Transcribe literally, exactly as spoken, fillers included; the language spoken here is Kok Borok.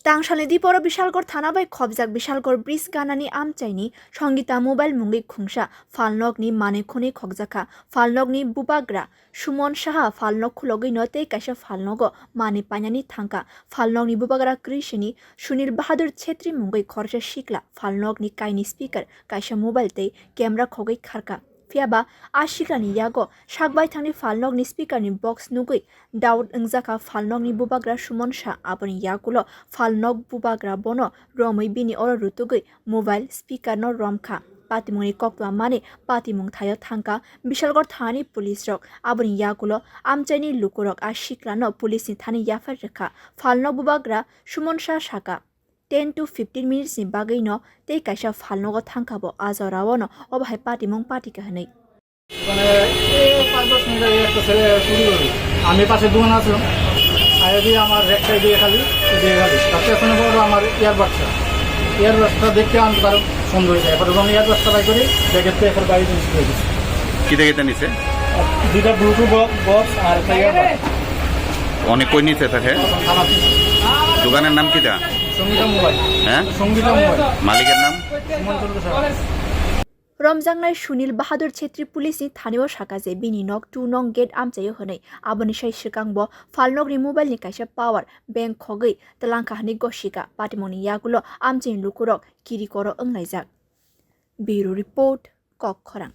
Tangsalni diporo Bishalgarh thana bai khobjak Bishalgarh bridge ganani amchaini Songita Mobile mungwi khungsa phalnokni manwi khwnwi khokjakha. Phalnokni bubagra Sumon Saha phalnok khulogwino tei kaisa phalnogo manwi painani thangkha. Phalnokni bubagra Krishini Sunil Bahadur Chhetri mungwi khoroksa sikla phalnokni kaini speaker, kaisa mobile tei camera khogwi kharkha. Phiyaba a siklani yago sak baithangni phalnokni speakerni box nugwi doubt wngjakha phalnokni bubagra Sumon Saha. Aboni yagulo phalnok bubagra bono romwi bini oro rutugwi mobile speakerno romkha. Patimungni koktwma manwi patimung thaio thangkha Bishalgarh thanani police rok. Aboni yagulo amchaini lukurok a siklano policeni thani yaphar rwkha. Phalnok bubagra Sumon Saha saka, ten to fifteen minutes ni bagwino tei kaisa phalnogo thangkha bo. A joraono obo hai patimung patikha hwnwi. মানে, এই পাঁচ দশ মিনিট আগে একটা ছেলে চুরি করলো। আমি পাশে দোকান আছিলাম, আগে দিয়ে আমার এক সাইডে খালি, দিয়ে খালি। তার পেছনে পড়লো আমার ইয়ারবাডসটা। ইয়ারবাডসটা দেখতে আমি কারো সন্দেহ হয়ে যায়। এবার যখন ইয়ারবাডসটা বার করি, ব্যাগের তো এবার বাইরে জিনিস দিয়ে দিচ্ছি। কিতা কিতা নিছে? দুইটা ব্লুটুথ বক্স আর একটা ইয়ারবাড। অনেক কই নিছে তাকে? থানা থেকে। দোকানের নাম কিতা? সঙ্গীতা মোবাইল। হ্যাঁ? সঙ্গীতা মোবাইল। মালিকের নাম? সুমন চন্দ্র Saha. Romjaknai Sunil Bahadur Chhetri police ni thani o saka je bini nok two nong gate amchaio hwnwi. Aboni sai swkang bo phalnokni mobile ni kaisa power bank khogwi twlangkha hwnwi gosika. Patimungni yagulo amchaini lukurok kiri koro wnglaijak. Bureau Report, Kok Khorang.